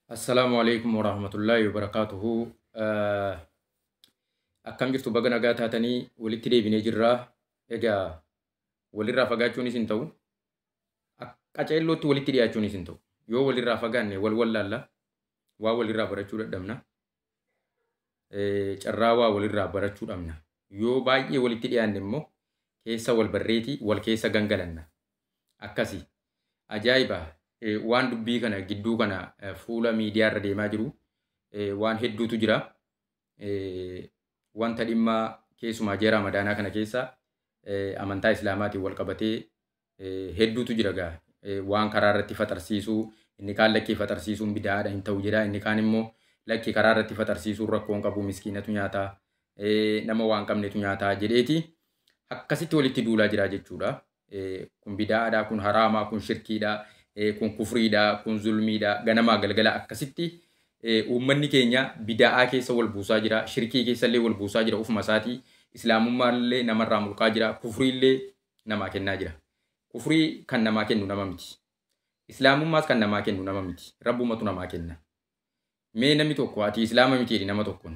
Assalaamu alaikum warahmatullaahi wabarakaatuhu. Akkam jirtu, baga nagaa taatanii walitti deebinee jirraa. Egaa walirraa fagaachuunis hin ta'u. Qaceellootti walitti dhiyaachuunis hin ta'u. Yoo walirraa fagaanne wal wallaalla. Waa walirraa barachuu dadhabna. Carraa waa walirraa barachuu dhabna. Yoo baay'ee walitti dhiyaanne immoo keessa wal barreetii wal keessa gangalanna. Akkasi. Ajaa'iba! Waan dubbii kana gidduu kana fuula miidiyaa irra deemaa jiru waan hedduutu jira. Wanta dhimma keessumaa ji'a Ramadaanaa kana keessa amantaa Islaamaatiin wal qabatee hedduutu jira gaa. Waan karaa irratti faxarsiisuu, inni kaan lakkii faxarsiisuun bidaadha hin ta'u jedha, inni kaan immoo lakkii karaa irratti faxarsiisuun rakkoo hin qabu, miskiinatu nyaataa, nama waan qabnetu nyaataa jedheeti akkasitti walitti duulaa jira jechuudha. Kun bidaadha, kun haraamaa, kun shirkiidha, kun kufriidha, kun zulmiidha, ganamaa galgala akkasitti uummanni keenya bida'aa keessa wal buusaa jira, shirkii keessa illee wal buusaa jira ofuma isaatii, islaamummaa illee namarraa mulqaa jira, kufrii illee namaa kennaa jira. Kufrii kan namaa kennu nama miti. Islaamummaas kan namaa kennu nama miti. Rabbumatu namaa kenna. Mee namni tokko ati islaama miti jedhi nama tokkoon.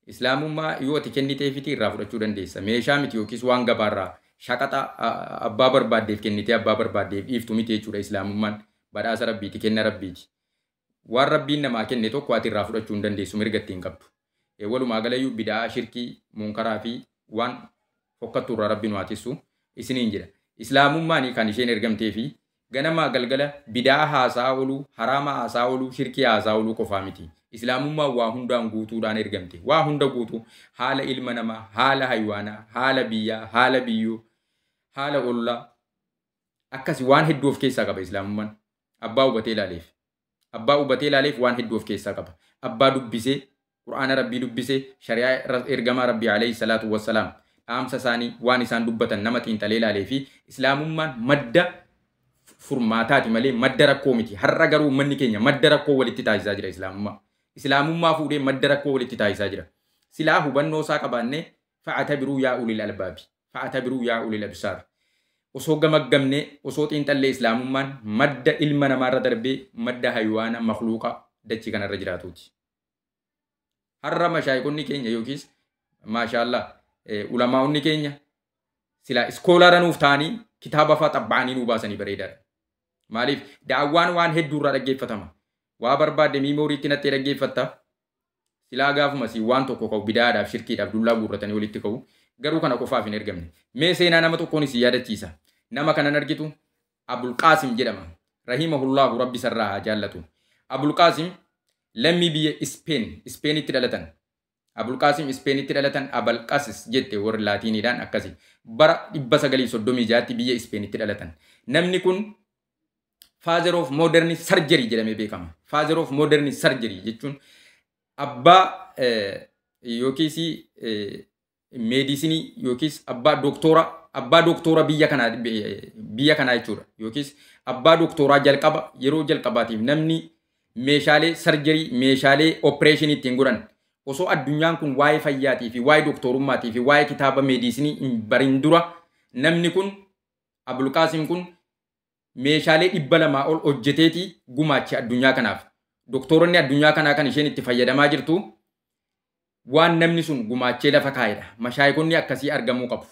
Islaamummaa yoo ati kenniteefiti irraa fudhachuu dandeessa. Meeshaa miti yookiis waan gabaarraa shaqaxa abbaa barbaaddeef kennitee abbaa barbaaddeef dhiiftu miti jechuudha islaamummaan. Badhaasa Rabbiiti, kenna Rabbiiti. Waan Rabbiin namaa kenne tokko ati irraa fudhachuu hin dandeessu, mirga ittiin qabdu. Walumaa galayyuu bida'aa, shirkii, munkaraa fi waan fokkattuu irraa Rabbi nu haa tissu isiniin jedha. Islaamummaan kan isheen ergamtee fi ganamaa galgala bida'aa haasaa ooluu, haraama haasaa ooluu, shirkii haasaa ooluu qofaa miti. Islaamummaan waa hundaan guutuudhaan ergamte. Waa hunda guutuu, haala ilma namaa, haala haywaanaa, haala biyyaa, haala biyyoo, haala ollaa. Akkasi waan hedduu of keessaa qaba islaamummaan. Abbaa hubatee ilaaleef. Abbaa hubatee ilaaleef waan hedduu of keessaa qaba. Abbaa dubbisee, Qur'aana Rabbii dubbisee, shari'aa ergamaa Rabbii alayhi salaatu wassalaam, dhaamsa isaanii waan isaan dubbatan nama xiinxalee ilaalee fi islaamummaan madda furmaataati malee madda rakkoo miti. Har'a garuu uummanni keenya madda rakkoo walitti taasisaa jira islaamummaa. Islaamummaa fuudhee madda rakkoo walitti taasisaa jira. Silaa hubannoo isaa qabaannee fa'atabiruu yaa ulil albaabi. Fa'atabiruu yaa ulil absaar. Osoo gamaggamnee, osoo xiinxallee, islaamummaan madda ilma namaarra darbee madda haywaana makluuqa dachii kanarra jiraatuuti. Har'a mashaayikonni keenya yookiis maashaallah ulamaa'onni keenya silaa iskoolaara nuuf ta'anii kitaaba fa'aa xabba'anii nuu baasanii bareedaadha. Maaliif daawwaan waan hedduurraa dhaggeeffatama. Waa barbaadde miimooriitti nattee dhaggeeffatta. Silaa gaafuma si waan tokko ka'u bidaadhaaf shirkiidhaaf dullaa guurratanii walitti ka'u. Garuu kana qofaaf hin ergamne. Mee seenaa nama tokkoon isin yaadachiisa. Nama kanan argitu Abulqaasim jedhama. Rahimahullaahu, Rabbi sarraa haa jaallatu. Abulqaasim lammii biyya Ispeen, Ispeenitti dhalatan. Abulqaasim Ispeenitti dhalatan, Abalqasis jette warri Laatiiniidhaan akkasi. Bara 936tti biyya Ispeenitti dhalatan. Namni kun Father of Modern Surgery jedhamee beekama. Father of Modern Surgery jechuun abbaa yookiis meedisinii yookiis abbaa doktora biyya kanaa jechuudha. Yookiis abbaa doktoraa jalqaba, yeroo jalqabaatiif namni meeshaalee surgery, meeshaalee operation ittiin godhan osoo addunyaan kun waa'ee fayyaatii fi waa'ee doktorummaatii fi waa'ee kitaaba meedisinii hin barin dura namni kun Abulqaasim kun meeshaalee 200 ol hojjeteeti gumaache addunyaa kanaaf. Doktoronni addunyaa kanaa kan isheen itti fayyadamaa jirtu waan namni sun gumaachee lafa kaa'edha. Mashaayikonni akkasii argamuu qabu.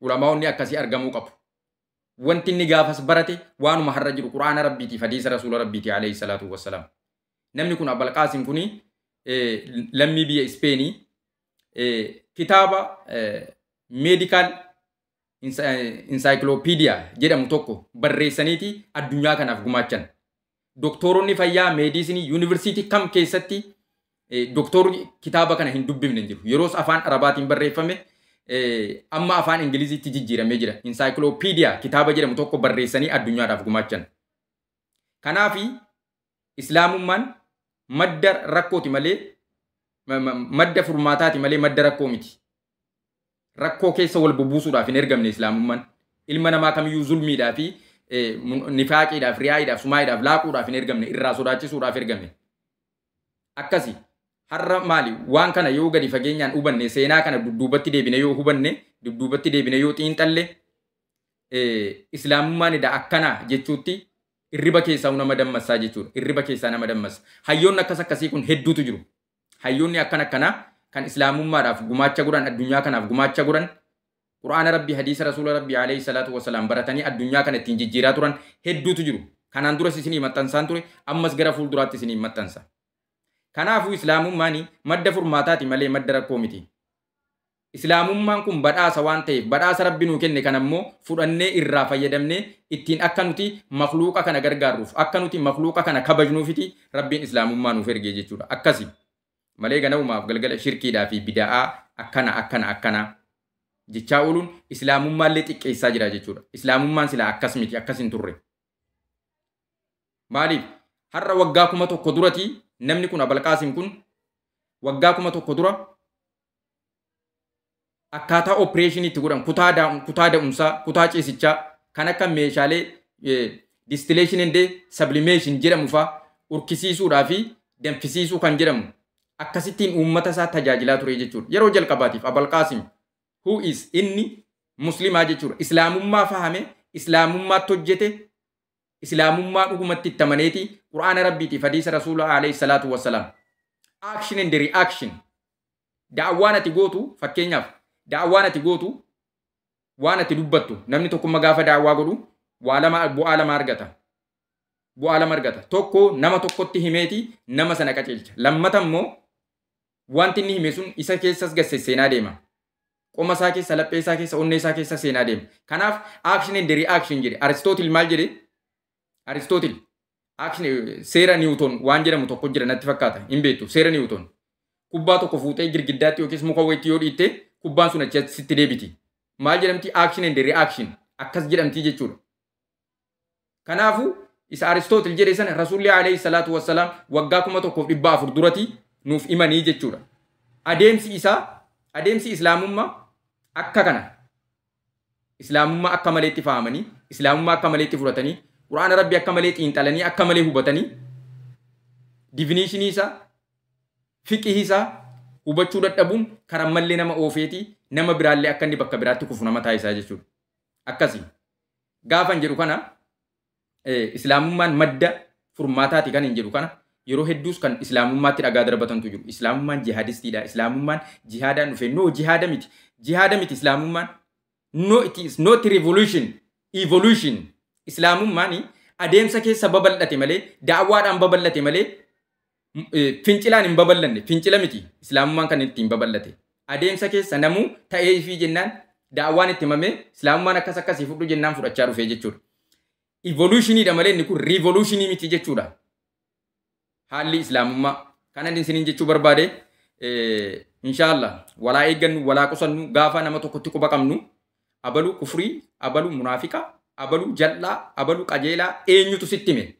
Ulamaa'onni akkasii argamuu qabu. Wanti inni gaafas barate waanuma har'a jiru, Quraana Rabbiitiif hadiisa Rasuula Rabbiiti alayhi salaatu wassalaam. Namni kun Abalqaasim kuni lammii biyya Ispeenii, kitaaba Medical Encyclopedia jedhamu tokko barreessaniiti addunyaa kanaaf gumaachan. Doktoronni fayyaa meediisinii yuunivarsiitii kam keessatti doktorri kitaaba kana hin dubbifne hin jiru. Yeroos afaan Arabaatiin barreeffame, amma afaan Ingiliziitti jijjiiramee jira. Encyclopedia kitaaba jedhamu tokko barreessanii addunyaadhaaf gumaachan. Kanaafi islaamummaan madda rakkooti malee, madda furmaataati malee madda rakkoo miti. Rakkoo keessa wal bubbuusuudhaaf hin ergamne islaamummaan. Ilma namaa kamiyyuu zulmiidhaa fi nifaaqiidhaaf, riyaa'iidhaaf, sumaa'iidhaaf, laaquudhaaf hin ergamne, irraa sodaachisuudhaaf ergame. Akkasi. Har'a maali waan kana yoo gadi fageenyaan hubanne, seenaa kana dudduubatti deebine yoo hubanne, dudduubatti deebine yoo xiinxalle, islaamummaan eda akkanaa jechuutti Irriba keessaa nama dammassaa jechuudha. Irriba keessaa nama dammassa. Hayyoonni akkas akkasii kun hedduutu jiru. Hayyoonni akkan akkanaa kan islaamummaadhaaf gumaacha godhan, addunyaa kanaaf gumaacha godhan, Qur'aana Rabbii, hadiisa Rasuula Rabbii alayhi salaatu wasalaam baratanii addunyaa kana ittiin jijjiiraa turan hedduutu jiru. Kanaan duras isinii maxxansaan ture, ammas gara fuulduraatti isinii maxxansa. Kanaafuu islaamummaan madda furmaataati malee madda rakkoo miti. Islaamummaan kun badhaasa waan ta'eef, badhaasa Rabbi nuu kenne kan ammoo fudhannee irraa fayyadamnee ittiin akka nuti makluuqa kana gargaarruuf, akka nuti makluuqa kana kabajnuufiti Rabbiin islaamummaa nuuf ergee jechuudha. Akkasi malee ganamumaaf galgala shirkiidhaa fi bida'aa akkana akkana akkana jechaa ooluun islaamummaallee xiqqeessaa jira jechuudha. Islaamummaan silaa akkas miti, akkas hin turre. Maaliif? Har'a waggaa 1000 duratii namni kun Abalqaasim kun waggaa 1000 dura akkaataa opereeshinii itti godhan, kutaa da'umsaa, kutaa ciisichaa kan akka meeshaalee distillation and sublimation jedhamu faa urkisiisuudhaa fi danfisiisuu kan jedhamu akkasittiin uummata isaa tajaajilaa ture jechuudha. Yeroo jalqabaatiif Abalqaasim who is inni muslimaa jechuudha. Islaamummaa fahame, islaamummaatti hojjete, islaamummaa dhugumatti itti amaneeti Qur'aana Rabbiitiif hadiisa Rasuula alayhi salaatu wassalaam. Action and reaction. Da'awwaan ati gootu, fakkeenyaaf da'awwaan ati gootu, waan ati dubbattu, namni tokkummaa gaafa da'awwaa godhu waa lama, bu'aa lama argata. Bu'aa lama argata. Tokko nama tokkotti himeeti nama sana qajeelcha. Lammata immoo wanti inni hime sun isa keessas gad seenaa deema. Qoma isaa keessa, laphee isaa keessa, onnee isaa keessa seenaa deema. Kanaaf action and reaction jedhe. Aristootil maal jedhe? Aristootil action seera Niwutoon waan jedhamu tokko jira natti fakkaata. Hin beektu seera Niwutoon. Kubbaa tokko fuutee girgiddaatti yookiis muka wayiitti yoo dhiitte kubbaan sun achi sitti deebiti. Maal jedhamti? Action and reaction. Akkas jedhamti jechuudha. Kanaafuu isa Aristootil jedhe sana Rasuulli alayhi salaatu wassalaam waggaa 1400 durati nuuf himanii jechuudha. Adeemsi isaa, adeemsi islaamummaa akka kana. Islaamummaa akka maleetti fahamanii, islaamummaa akka maleetti fudhatanii, Qur'aana Rabbii akka malee xiinxalanii, akka malee hubatanii, divinishinii isaa, fiqihii isaa hubachuu dadhabuun karaa mallee nama oofeeti, nama biraallee akka inni bakka biraatti kufu nama taasisaa jechuudha. Akkasi. Gaafan jedhu kana islaamummaan madda furmaataati kan hin jedhu kana yeroo hedduus kan islaamummaatti dhagaa darbatantu jiru. Islaamummaan jihaadistiidha. Islaamummaan jihaadaan dhufe. No, jihaada miti. Jihaada miti islaamummaan. No, it is not revolution. Evolution. Islaamummaan adeemsa keessa babal'ate malee, da'awaadhaan babal'ate malee fincilaan hin babal'anne. Fincila miti islaamummaan kan ittiin babal'ate. Adeemsa keessa namuu ta'ee fi jennaan da'awaan itti himamee islaamummaan akkas akkasii fudhu jennaan fudhachaa dhufe jechuudha. Evolutioniidha malee inni kun revolutionii miti jechuudha. Haalli islaamummaa kanan isiniin jechuu barbaade, inshaallah walaa eeggannu, walaa qusannu. Gaafa nama tokkotti quba qabnu, abalu kufrii, abalu munaafiqa, abalu jal'aa, abalu qajeelaa eenyutu sitti hime?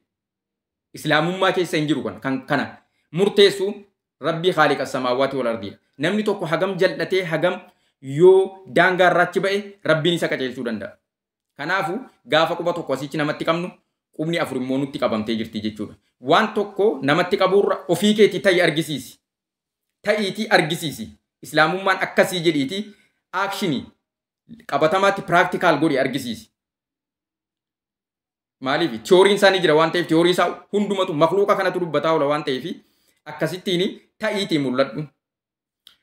Islaamummaa keessa hin jiru. Kan kana murteessu Rabbii khaaliqa samaawaati wal ardiidha. Namni tokko hagam jal'atee hagam yoo daangaa irraachi ba'e Rabbiin isa qajeelchuu danda'a. Kanaafu gaafa quba tokko asichi namatti qabnu, qubni afur immoo nutti qabamtee jirti jechuudha. Waan tokko namatti qabuurra ofii keetii ta'i argisiisi. Ta'iitii argisiisi. Islaamummaan akkasii jedhiiti aakshinii qabatamaatti practical godhi argisiisi. Maaliif? Tiyooriin isaa ni jira waan ta'eef, tiyoorii isaa hundumatu makluuqa kanatu dubbataa oola waan ta'eef, akkasittiin ta'iitii mul'adhu.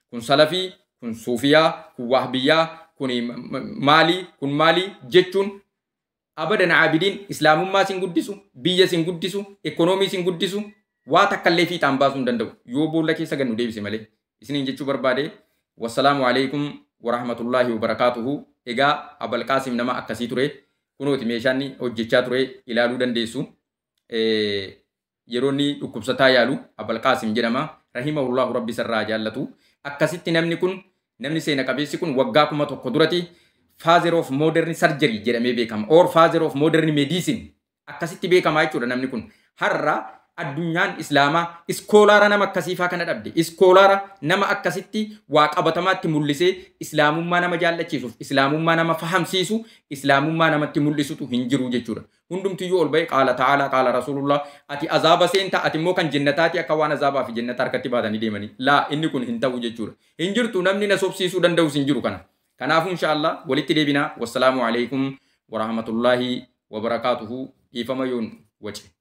Kun salafii, kun suufiyaa, kun wahbiyyaa, kun maalii, kun maalii jechuun abadan abidiin islaamummaa sin guddisu, biyya sin guddisu, ekonoomii sin guddisu, waa takkallee fiixaan baasuu hin danda'u. Yoo boolla keessa gannu deebise malee. Isiniin jechuu barbaade, wassalaamu alaikum warahmatullaahi wabarakaatuhu. Egaa Abalqaasim nama akkasii ture. Kunooti meeshaan hojjechaa ture ilaaluu dandeessu. Yeroo inni dhukkubsataa yaalu Abalqaasim jedhama. Rahimahullahu, Rabbi isarraa jaallatu. Akkasitti namni kun, namni seena qabeessi kun waggaa 1000 duratti father of modern surgery jedhamee beekama. Or father of modern medicine. Akkasitti beekama jechuudha namni kun. Har'a addunyaan islaamaa iskoolaara nama akkasiifaa kana dhabde. Iskoolaara nama akkasitti waa qabatamaatti mul'isee islaamummaa nama jaallachiisuuf, islaamummaa nama fahamsiisu, islaamummaa namatti mul'isutu hin jiru jechuudha. Hundumtiyyuu ol ba'e qaala ta'aalaa, qaala rasuulullah, ati azaaba seenta, ati immoo kan jennataati, akka waan azaabaa fi jennata harkatti baatanii deemanii. Laa, inni kun hin ta'u jechuudha. Hin jirtu, namni na sobsiisuu danda'us hin jiru kana. Kanaafuu inshaallah walitti deebinaa. Wassalaamu alaikum warahmatullaahi wabarakaatuhu. Dhiifama yoon wace.